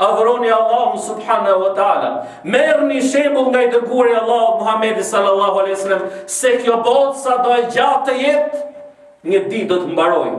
adhuroni Allahun subhanahu wa taala. Merrni shembull nga i dërguari i Allahut Muhamedi sallallahu alaihi wasallam se kjo botë sado e gjatë të jetë, një ditë do të mbarojë.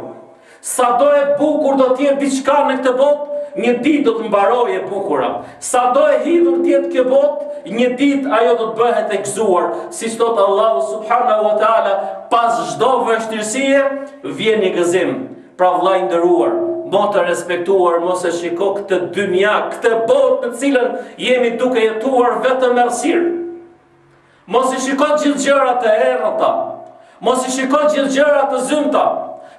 Sado e bukur do të jetë diçka në këtë botë, një ditë do të mbarojë e bukura. Sado e hidhur të jetë kjo botë, një ditë ajo do të bëhet e gëzuar, siç thotë Allahu subhanahu wa taala, pas çdo vështirësie vjen një gëzim. Pra vëlla i nderuar, motër e respektuar, mos e shiko këtë dynja, këtë botë në të cilën jemi duke jetuar vetëm errësirë. Mos i shiko gjithë gjërat të errëta. Mos i shiko gjithë gjërat të zymta.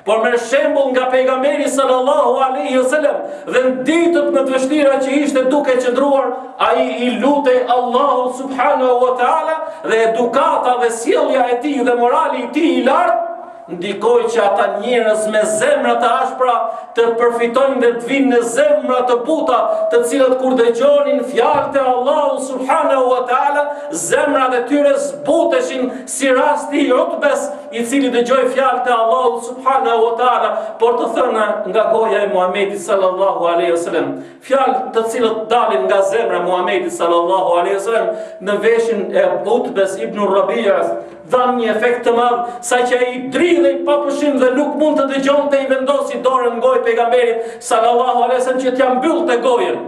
Por merr shembull nga pejgamberi sallallahu alaihi wasallam dhe në ditët më të vështira që ishte duke qëndruar, ai i lutej Allahut subhanahu wa taala dhe edukata dhe sjellja e tij dhe morali i tij i lartë ndikoi që ata njerëz me zemra të ashpra të përfitojnë dhe të vinë në zemra të buta, të cilët kur dëgjonin fjalët e Allahut subhanahu wa taala, zemrat e tyre zbuteshin si rasti i Utbes, i cili dëgjoi fjalët e Allahut subhanahu wa taala, por të thëna nga goja e Muhamedit sallallahu alaihi wasallam. Fjalë të cilët dalin nga zemra e Muhamedit sallallahu alaihi wasallam në veshin e Utbes ibn Rabias dhanë një efekt të madh saqë ai dridhej pa pushim dhe nuk mund të dëgjonte i vendosi dorën në gojë pejgamberit sallallahu alaihi wasallam që t'ia mbyllte gojën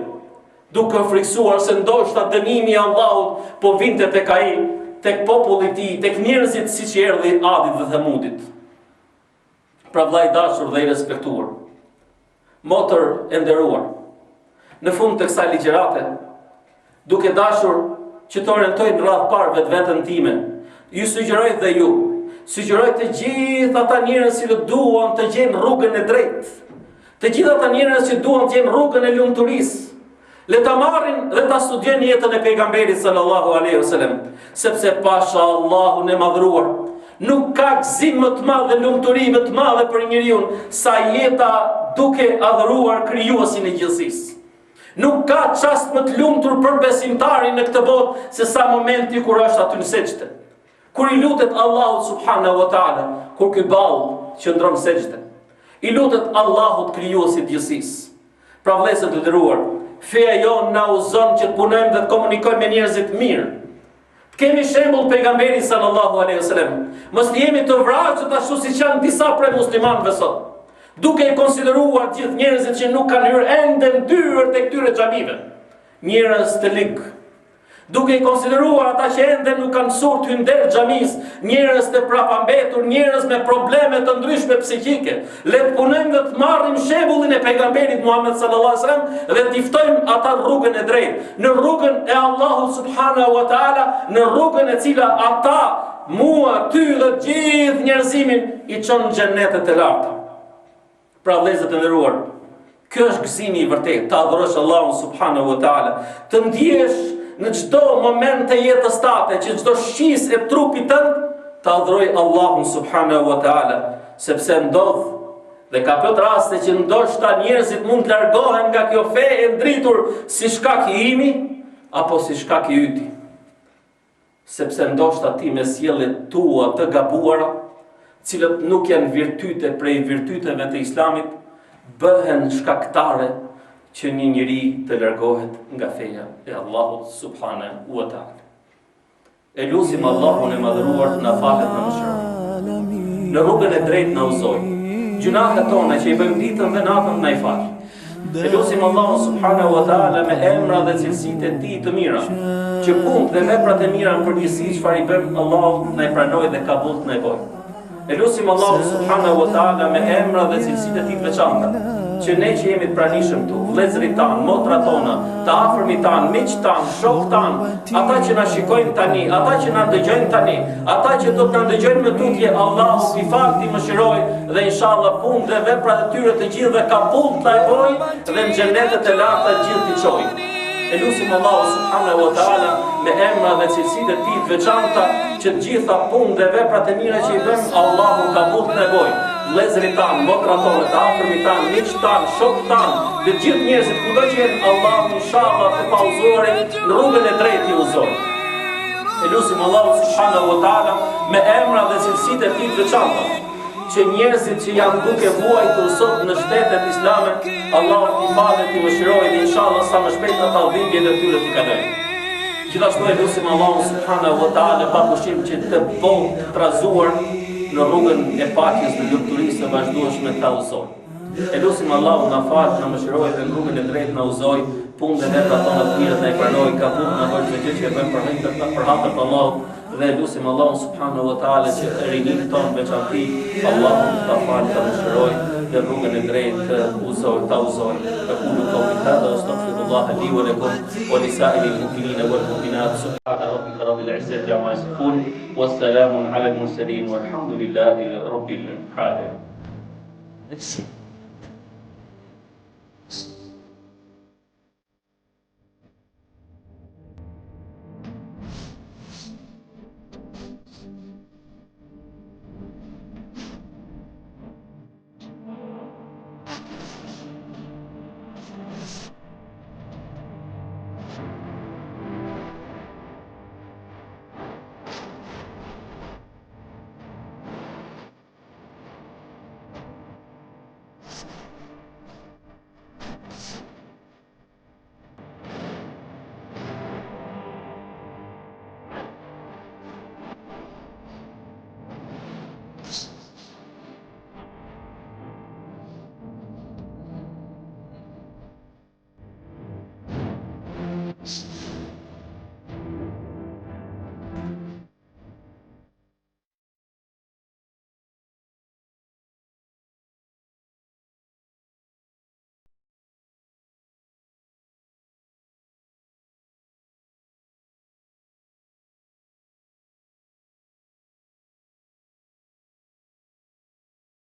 duke u frikësuar se ndoshta dënimi i Allahut po vinte tek ai tek populli i tij tek njerëzit siç i erdhi Adit dhe Themudit pra vëlla i dashur dhe i respektuar Motër e nderuar, në fund të kësaj ligjërate, duke dashur që të orientoj në radhë parë vetveten time, ju sugjeroj dhe ju, sugjeroj të gjithë ata njerëz që duan të gjejnë rrugën e drejtë, të gjithë ata njerëz që duan të gjejnë rrugën e lumturisë, Le ta marrin dhe ta studiojnë jetën e pejgamberit sallallahu alaihi wasallam, sepse pasha Allahun e madhëruar, nuk ka gëzim më të madh dhe lumturi më të madhe për njeriun sa jeta duke adhuruar krijuesin e gjithësisë. Nuk ka çast më të lumtur për besimtarin në këtë botë se sa momenti kur është aty në sexhde. Kur i lutet Allahut subhanahu wa taala, kur ky ballë qëndron në sexhde. I lutet Allahut krijuesit të gjithësisë. Pra vëllezër të nderuar, feja jonë na udhëzon që të punojmë dhe të komunikojmë me njerëzit mirë. Të kemi shembull pejgamberin sallallahu alaihi wasallam. Mos të jemi të vrazhdët ashtu siç janë disa prej muslimanëve sot, duke i konsideruar gjithë njerëzit që nuk kanë hyrë ende në dyert e këtyre xhamive, njerëz të lig, Duke i konsideruar ata që ende nuk kanë mësuar të hyjnë derë xhamisë, njerëz të prapambetur, njerëz me probleme të ndryshme psiqike, le të punojmë dhe të marrim shembullin e pejgamberit Muhammed sallallahu alaihi wasallam dhe t'i ftojmë ata në rrugën e drejtë, në rrugën e Allahut subhanahu wa taala, në rrugën e cila ata, mua, ty dhe gjithë njerëzimin i çon në xhenetet e larta. Pra vëllezër të nderuar, kjo është gëzimi i vërtetë, të adhurosh Allahun subhanahu wa taala, të ndjesh në çdo moment të jetës tate, që çdo shqisë e trupit tënd të adhurojë Allahun subhanahu wa taala, sepse ndodh dhe ka plot raste që ndoshta njerëzit mund të largohen nga kjo fe e ndritur si shkak i imi apo si shkak i yti. Sepse ndoshta ti me sjelljet tua të gabuara, të cilët nuk janë virtyte prej virtyteve të Islamit, bëhen shkaktare që një njeri të largohet nga feja e Allahut subhanahu wa taala. E lusim Allahun e madhëruar të na falet dhe na mëshirojë. Në rrugën e drejtë na udhëzojë. Gjynahet tona që i bëjmë ditën dhe natën na i falë. E lusim Allahun subhanahu wa taala me emra dhe cilësitë e tij të mira, që punët dhe veprat e mira në përgjithësi çfarë i bëjmë Allahu na i pranojë dhe kabul të na i bëjë. E lusim Allahun subhanahu wa taala me emra dhe cilësitë e tij të veçanta, që ne që jemi të pranishëm këtu, vëllezërit tanë, motrat tona, të afërmit tanë, miqtë tanë, shokët tanë, ata që na shikojnë tani, ata që na dëgjojnë tani, ata që do të na dëgjojnë më tutje, Allahu t'i falë, t'i mëshirojë dhe inshallah punët dhe veprat e tyre të gjithëve kabul të na i bojë dhe në xhenetet e larta gjithë t'i çojë. E lusim Allahu subhanahu wa taala me emra dhe cilësitë e tij të veçanta që të gjitha punët dhe veprat e mira që i bëjmë Allahu kabul të na i bojë. Vëllezërit tanë, motrat tona, të afërmit tanë, miqtë tanë, shokët tanë, dhe gjithë njerëzit kudo që jenë Allahu inshallah të paudhëzuarit në rrugën e drejtë t'i udhëzojë. E lusim Allahu subhanahu wa taala me emra dhe cilësitë e tij të veçanta që njerëzit që janë duke vuajtur sot në shtetet islame, Allahu t'i falë, t'i mëshirojë dhe inshallah sa më shpejt ata dhimbjet e tyre t'i kalojnë. Gjithashtu e lusim Allahun subhanahu wa taala pa pushim që këtë botë të trazuar në rrugën e paqes dhe lumturisë së vazhdueshme ta udhëzojë. E lusim Allahun na faltë, na mëshirojë dhe në rrugën e drejtë na udhëzojë, punët dhe veprat tona të mira na i pranojë, kabul na bëjë çdo gjë që e bëjmë për hir të për hatër të Allahut dhe e lusim Allahun subhanahu wa taala që rininë tonë në veçanti Allahu ta falë, ta mëshirojë dhe në rrugën e drejtë të udhëzojë, ta udhëzojë. Aqulu qawli hadha wa astaghfirullah li wa lakum wa li sa'iril mu'minina wal mu'minat subhana rabbika rabbil izzati amma yasifun wa salamun ala al mursalin walhamdulillahi rabbil alamin.